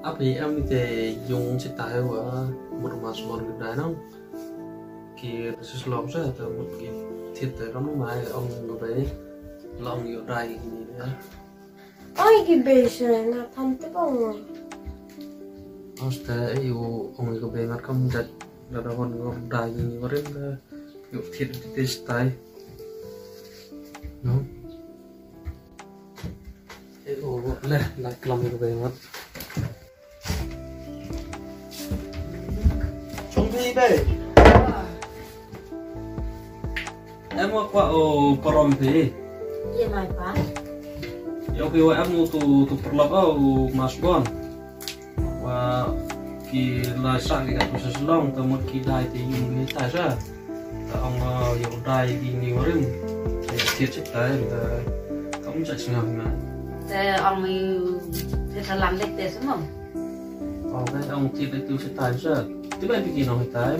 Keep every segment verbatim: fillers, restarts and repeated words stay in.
Ape em te yung sita he wa mut ma sbon ki dai nang. Ki sis lom sa ta mut ki thied te kam mai ong ka bei. Long yo dai ki ni ya. Oi ki bei sa na tham te bong. Oste e yu ong ka bei ngat kam jat da da hon ngom dai ki ni warim da yo thied te stai. No. Eh, oh, leh, lai klam ka bei mat. Chong phi bei. Em wa kwah o parom phi. Ye mai pa. Yo phi wa em u tu tu paralok o u ma sbon. Wa ki lai sa ki ka proses long ka mut ki dai te yung ni tai sa. Ta ong, eh, yo dai ki ni warim. Te thied chik tai ta kam chak sngam na. Te ong yu te ta lam dek te semam. Ong te ong thied dek tu chik tai sa. Te bai phi ki nong tai.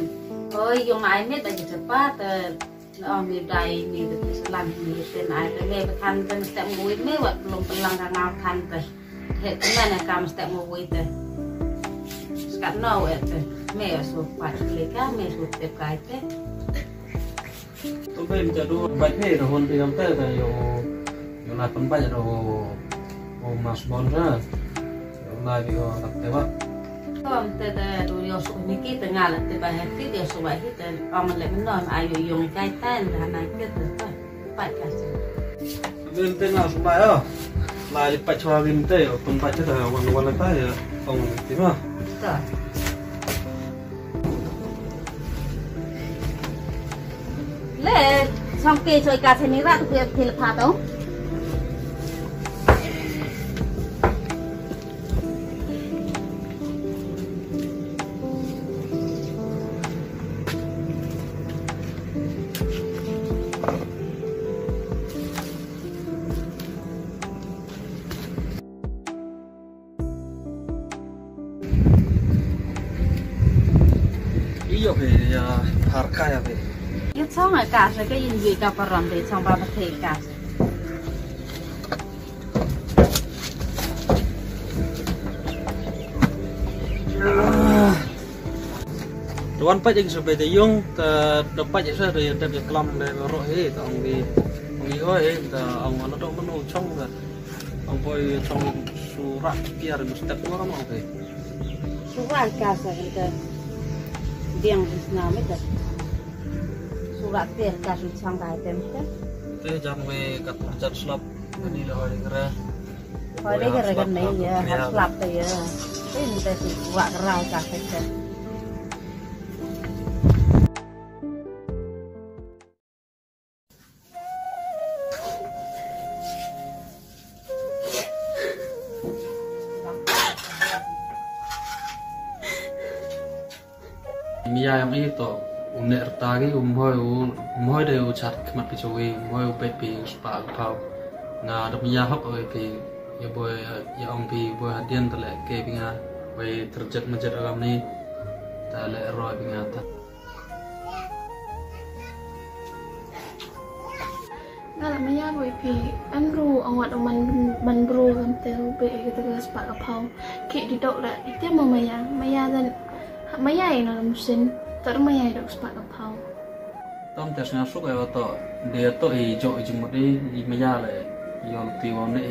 Oi yung ai met ba ki cepat te ong yu dai ni te salam ni te nai te me ba than te stem wui me wat long pelang ka ngau than te. He te me ne kam stem wui te. Skat no wui te. Me su pat leka me su tep kai te. Tu be mi jadu bai phi ro hon phi kam te te yo yo la pynbait ro o ma sbon ra. Yo la bi o kat te wa. Kom te te du yo su ni ki te nga la te ba he ki yo su ba hi te om le no ayu yung kai tan da na ki te ta. Bait ka se. Bin te nga su ba yo. La li pa chwa bin te yo pynbait te wan wan ta yo. Kom ti ma. Ta. Le, song ke choi ka se ni ra tu ke phil pha to. Iyo phi ya har ka ya phi. Ïa chong ai ka se ka yin wi ka param de chong ba ba the ka se. Tuan pat ing se be de yung ta da pat se de de klam de ro he ta ong bi ong ïo he ta ong na to mano chong ta. Ang poi chong surak piar mustep ko kam ang poi. Surak ka sa ka biang sna me ka. Surak piar ka su chang ka tem ka. Te jang me ka tur jat slap. Ni le hoi kere. Hoi kere kan nei ya, har slap te ya. Te ni te surak kera ka ka. Mia yang ito unek rtagi umhoi u umhoi de u chat khmat pi chawi umhoi u pet pi spa pau. Nga da mia hok oi pi ya boy ya ong pi boy hadian tale ke pi nga boy terjet mejet agam ni tale roi pi nga ta. Nga la maya boi phi, an ru ang wat man man bru kam te ru be e kete ka spa ka phau. Ki di dok la ite ma maya, maya dan maya ina la musin, tar maya dok spa ka phau. Tam te snga suk e wato, de to e jo e jimut e, i maya le, yol ti wan e.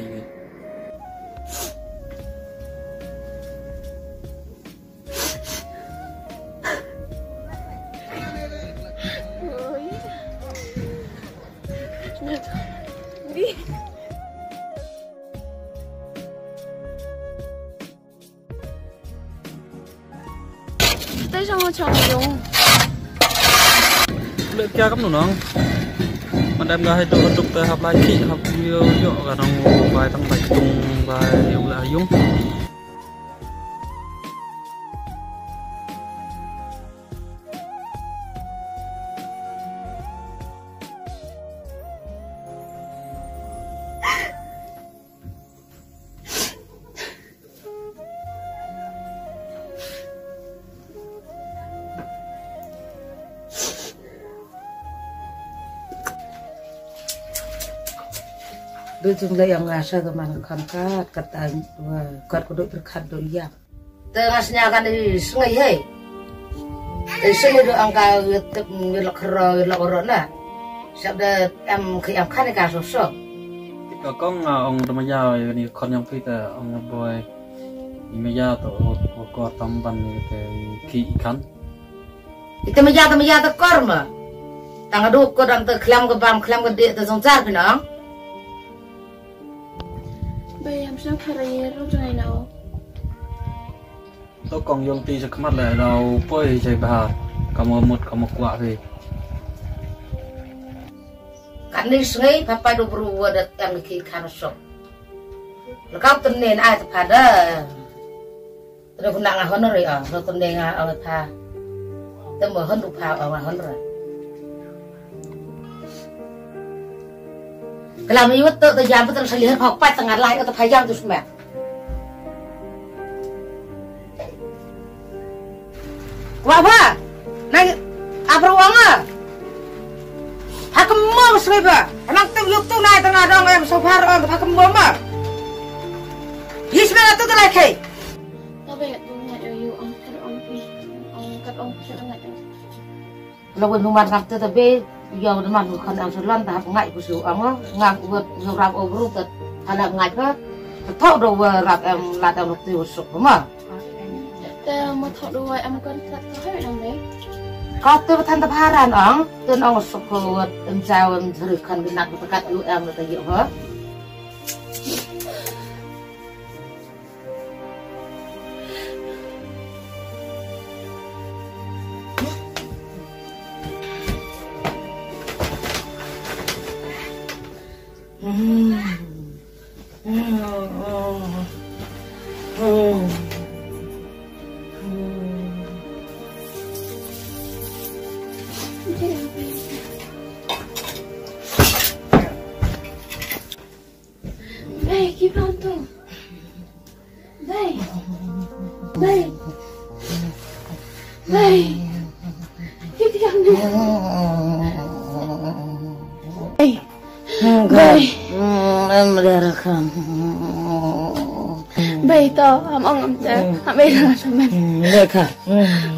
Te jong jong yung. Le kya kam nunang. Mandam ga hai duk duk te hap lai ki hap yo yo ga nang bai tang bai tung bai yung la yung. Doi jong le yang nga sa ka man kham kat kat ta wa kat ko doi pyrkhat doi yak. Te nga sñiaw kani sngi hei. Te sngi do ang ka tip ngi lok ro lok ro na. Sap da em khi em kani ka so so. Ka kong nga ong da maya ni khon yang phi te ong boy. Ni maya to o ko tam ban ni te khi i khan. Ite maya te maya te kor ma. Tang adu ko dang te khlam ka bam khlam ka de te song sar phi nong. Bai, am sñiaw khara ye ro jong ai nao. To kong yong ti sa khmat le dau poi jai bha. Ka mo mut ka mo kwah phi. Kani sngi papa do bru wa dat tang ki khan sok. Lekap tenen ai te pada. Te do kena nga honor ya, lo tenen nga ai pha. Te mo hon du pha nga honor. Kelam iwet tu te jam betul selihat pha pat tengah lai kata pha jam tu sma. Wa ba. Nang abro wa nga. Ha kemo sma ba. Nang tu yuk tu nai tengah dong em so far ong ha kemo ma. Yis ma tu te lai kai. Tabe tu ngai yu ong kat ong pi. Ong kat ong pi ngai. Lo wei numat ngam te tabe, yo numat ngu khan ang salon ta hap ngai ku su ang nga wet yo rap o bru ta hala ngai ka. Ta thok do wa rap em lat em rap te wa suk ma. Te ma thok do wa em kon kat ka hai nang me. Ka te ba than ta pharan ang, ten ang suk ko wet em jaw em jeri khan ginat ba kat yu em ta yo ha. Bai, ki pam tu. Bai. Bai. Bai. Ki tiang ni. Bai. Bai. Em dera kam. Bai to, am ong am te. Am bai na saman. Dera kam.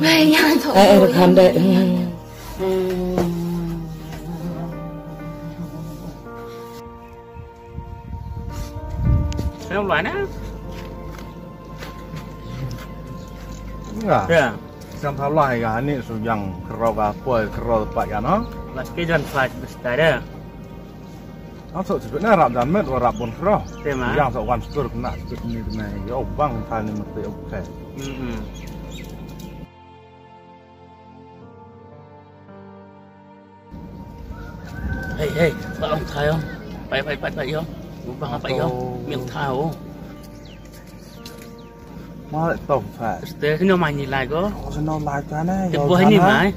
Bai, yang to. Eh, dera kam dai. Sñiaw lai na? Nga. Ya. Sñiaw thaw lai ka ni su yang kro ka poi kro pat ka no. Last ke jan flight bista de. Ang so chipit na rap dan met wa rap bon kro. Te ma. Yang so wan stur kena chipit ni kena yo bang thal ni mesti okay. Hmm. Hey, hey, ba ong thai ong. Pai, pai, pai, pai ong. Ba ong pai ong. Miet thai ong. Ma le to fa. Ste hino mai ni lai ko. Ko sino lai ka ne. Te bo hai ni mai.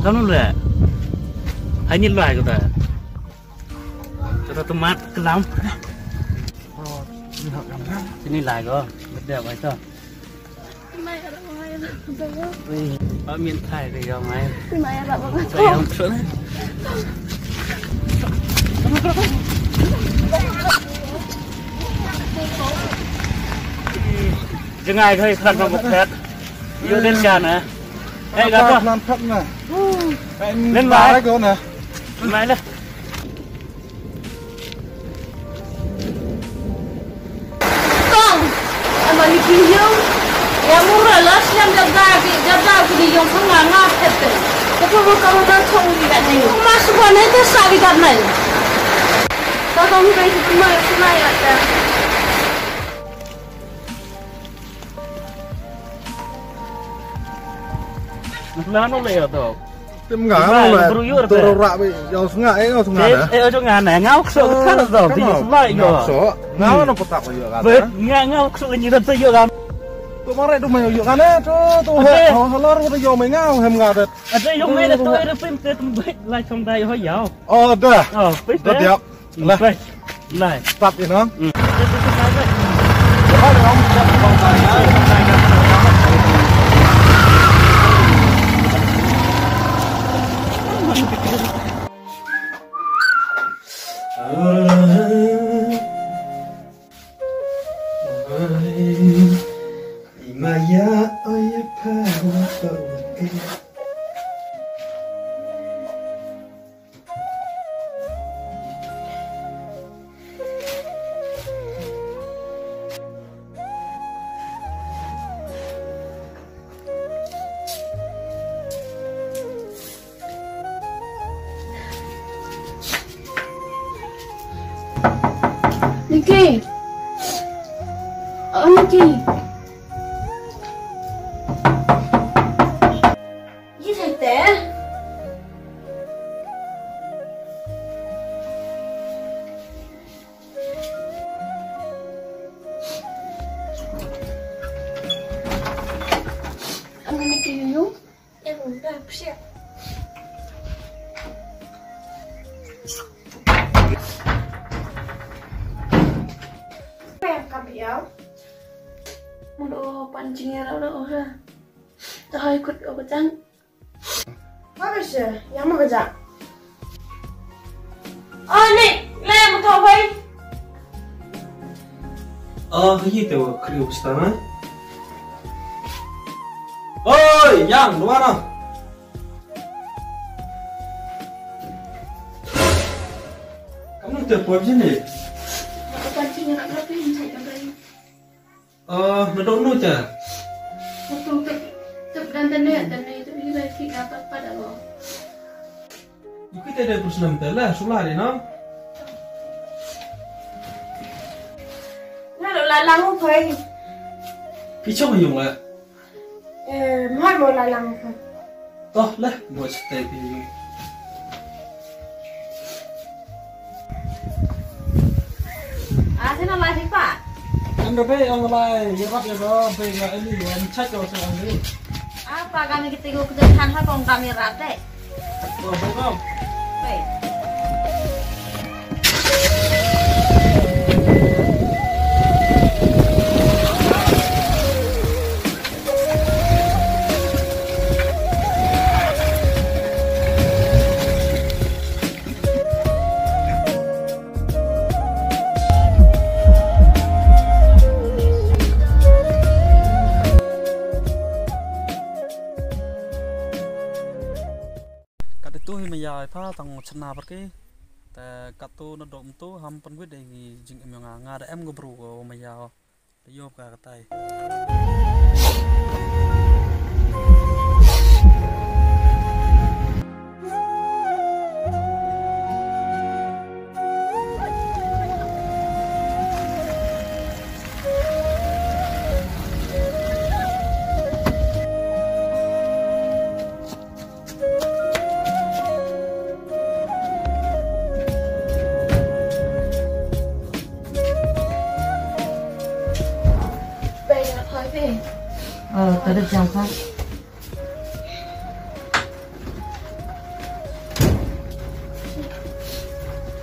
Ka nu le. Hai ni lai ko ta. Ko ta tomat kelam. Sini lai ko. Beda bai to. Ba miet thai ka yong ai. Ka yong shuh na. Jngai ka i khrat na mukhat. Yu den ka na. Eh, ka to. Nan phat na. Len bai ko na. Mai la. Kong, ama ni ki yung, ya mura la siam da da ki, da da ki yung pang nga nga pete. Ko ko ko ma thong ri ka nei. Ma su ko nei te sa ri ka nei. Ka kong ri ki ma su na ya ta. Nang no le ya to. Tim nga, nga, bru yu to ra bi, yo snga, eh, yo snga da. Eh, yo snga na, nga uk so ka da, bi slai yo. Nga no patak yo ka. Nga, nga uk so ni da yo ka. To mare do mai yo ka na, to, to he. Ho, ho lor yo mai nga, hem nga da. Ada yo mai da to re pin te tum bai lai chong da yo yo. Oh, da. Oh, pin da. Lai. Lai. Start, you know? Ki. Ani ki. Ki te. Ani ki yu. Em, dah siap. Apa yang kau biar? Mun o pan jingïarap da o ha. Dah ikut o kejang. Apa sih? Yang mau kejang? O Nik, leh mo to hoi. O, ha ïa te wa kriu bistana. Oi, yang, luar ah. Kamu te por jini. Aku pancing nak ngapain saya ngapain. Eh, na dong nu te. Aku tep tep dan tene tene itu bila kita apa pada lo. Ïa kito de pyrshah nam te la sula de no. Nga la lang u phai. Ki chong yung la. Eh, mhoi mo la lang u phai. Toh la mo stay pi yung. Ah, sino la hi pa? An da bei ong lai, ïa rap ïa rap, bei la ani, wan chat ïa sa ani. Ah, pa kami kita go kerja kan ha kong kami rap deh. Katto hi maya pha tang chna par ki. Te katto na dok mtu ham pynwit dei ki jingim ïa nga, nga da em ka bru ko maya. Te ïoh ka katai. Oh, tadi jam kha.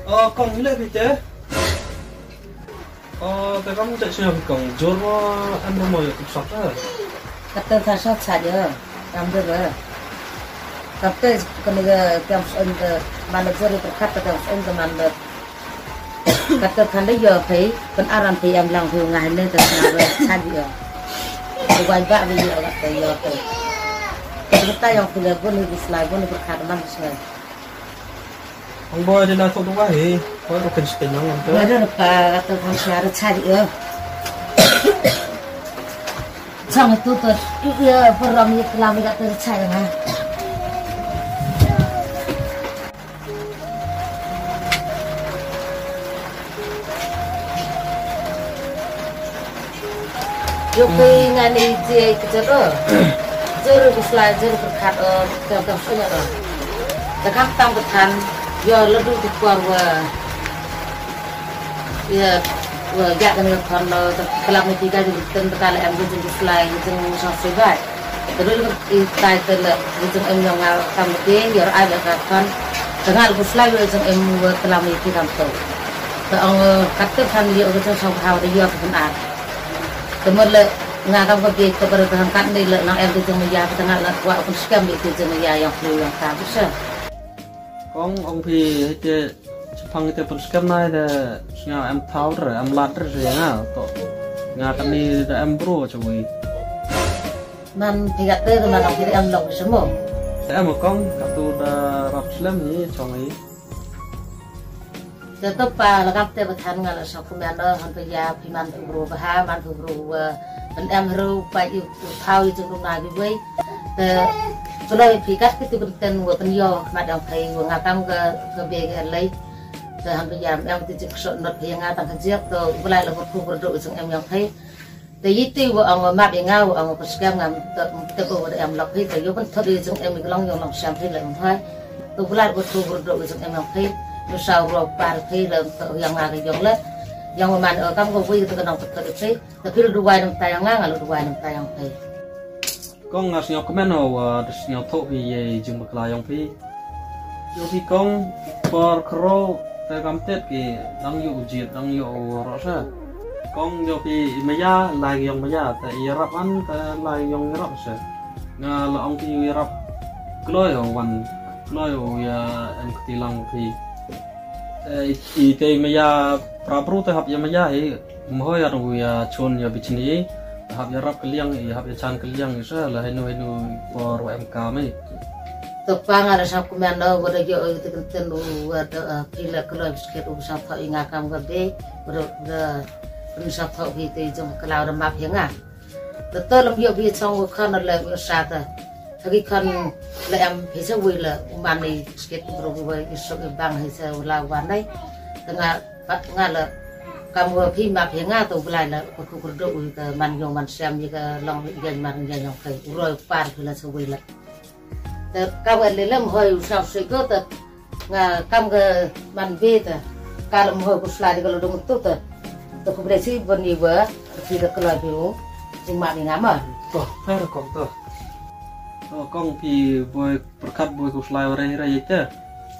Oh, kong, ila bite. Oh, te kam te sñiaw kong jor mo em mo yo kup sat eh. Kata ta sat sat yo, kam de ba. Kata kene ke kam sen ke mana jor per kata kam sen ke mana. Kata kan de yo pei, pen aram pei em lang pei ngai ne te sñiaw sat yo. Bai ba bi yo kata yo pei. Kata yang pei le bun ni bislai bun ni per kata man sñiaw. Ang boy din ako dua eh. Boy ko kan spin lang ang. Wala na pa ato kan siya ra chari eh. Sang itu tu iya peram iya kelam iya tu chari ha. Yo phi ngan i je ke jero. Jero bislai jero pyrkhat o ke ke sunya o. Te kam tam pyrkhat yo ladu ti kwar wa. Ya wa ya kan ngan khon lo te kelap ni tiga di ten te kala em jero bislai jero sang sebai. Te dulu i tai te le jero em yang ngal kam te yo ai ba ka khon. Te ngal bislai jero em wa kelap ni ti kam to. Te ong kat te kan yo jero sang ha de yo ke benar. Te mut le nga kam ka bieit ka baroh ka hangkat ni le nang em te jingmaya ka tang le kwah pynskhem te jingmaya yang plu yang tam sha. Kong ong phi hete chapang te pynskhem nai te snga em thaw re em lad re se nga to. Nga kani da em bro chawi. Man phi gat te man ong phi em long semo. Te em kong katu da rap slem ni chong i. Te to pa la kap te ba than nga la sa kumno no han pa ya phi man tu bru ba ha man tu bru wa ban em ru pa i tu thau i tu na bi wei. Te tu la phi kat ki tu ben ten wa ben yo ma dang phai wa nga kam ga ga be ga lai. Te haba ïa em te jingkso not phi ïa nga tang ka jingkto, U Blai la kyrkhu kyrdoh ïa jingem ïa phi. Te ïa te wa ong map ïa nga, wa ong pyrshah ngam te te wa em lok phi, te ïa pynthut ïa jingem ïa ka long ïa long sham phi la em hai. Te U Blai la kyrkhu kyrdoh ïa jingem ïa phi. Ïa saw ro par phi la te ïa nga ka ïong la. Ïa wa man ïa kam ka wi te ka nong pynthut ïa phi. Te phi la duwai nam ta ïa nga, nga la duwai nam ta ïa phi. Kong, nga sngewkmen o wa da sngewthuh phi ïa i jingbakla yong phi. Yong phi kong, por kro te kam tet ki dang ïoh u jied, dang ïoh u roh sa. Kong, yong phi i maya, lai yong maya, te i rap an te lai yong rap sa. Nga la ong phi i rap kloi o wan, kloi o ïa em kti lang phi. Te i te i maya pra bru te hap ïa maya hi. Mhoi ar u ïa chun ïa bichni, hap ïa rap kylliang, i hap ïa chan kylliang, i sa la henu henu por wa em kam i. To pa nga da sngewkmen o wa da ïoh i te kynten u wa da, eh, phi la kloi biskit u sngewthuh i nga kam ka be, wa da, wa da sngewthuh phi te jong ka la wa da map ïa nga. Te to lam ïoh phi chong wa khon la wa sa te. Hagi khon la em phi sa wi la u man ni biskit u bro wa i sok i bang hi sa wa la wa nai. Te nga Pat nga la kam wa phi map ïa nga to U Blai la kyrkhu kyrdoh u ka man ïong man sem ïa ka long ïa man ïa ïong kai u roi par phi la sa wei la. Te kam wa le lem hoi u saw se ko te nga kam ka man be te ka lem hoi ku sla di ka la dong tu te te ku bre si bon ïa wa phi da ka la bi u jing map ïa nga ma. To, pher kong to. To kong phi boi pyrkhat boi ku sla wa rei rei te.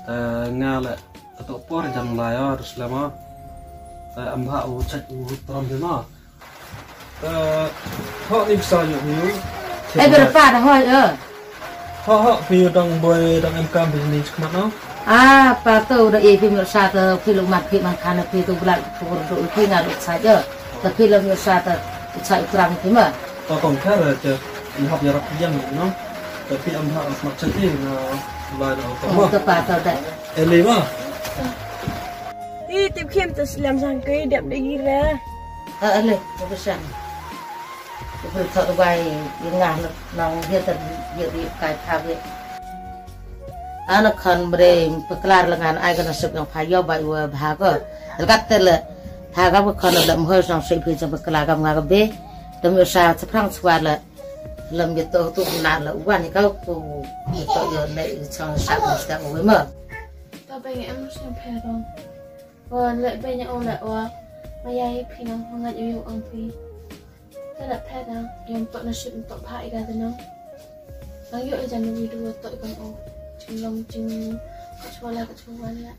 Te nga la Kato por jan lai o, Jerusalem o. Te am bha u chait u tram hi ma. Te ho ni bisa yu ni. Ai ber pa da hoi e. Ho ho phi dang boi dang em kam bi ni chkmat no. A pa to da e phi mir sa te phi lu mat phi man khan phi tu blak tu ru phi ngar u chait e. Te phi lu mir sa te u chait u tram phi ma. To kong kar te i hap yarap yang no. Te phi am bha smat chait i na lai na to ma. Te pa to da. Eli ma. Ih, tip khim tu slem sang kai dep de gira. Ha, ale, tu pesan. Tu pun thot bai ngah nang dia ter dia di kai pha be. Ana khan bre peklar lengan ai kana sep yang pha yo bai wa bha ko. Lekat te le pha ka bu khan le mho sang sep phi jang peklar kam nga ka be. Tem yo sa seprang swa le. Lem yo to tu na le wan ka ku yo to yo le sang sa ko sta ko ma. Ta bai em sep pha rong. Wa leh beiñ o leh wa ma yai phi nang ma ngat yu yu ang phi. Te leh phet nang yom tok na ship tok pha i ka te nang. Nang yu i jan wi du tok i kam o. Jing long jing ka chwa la ka chwa wan la.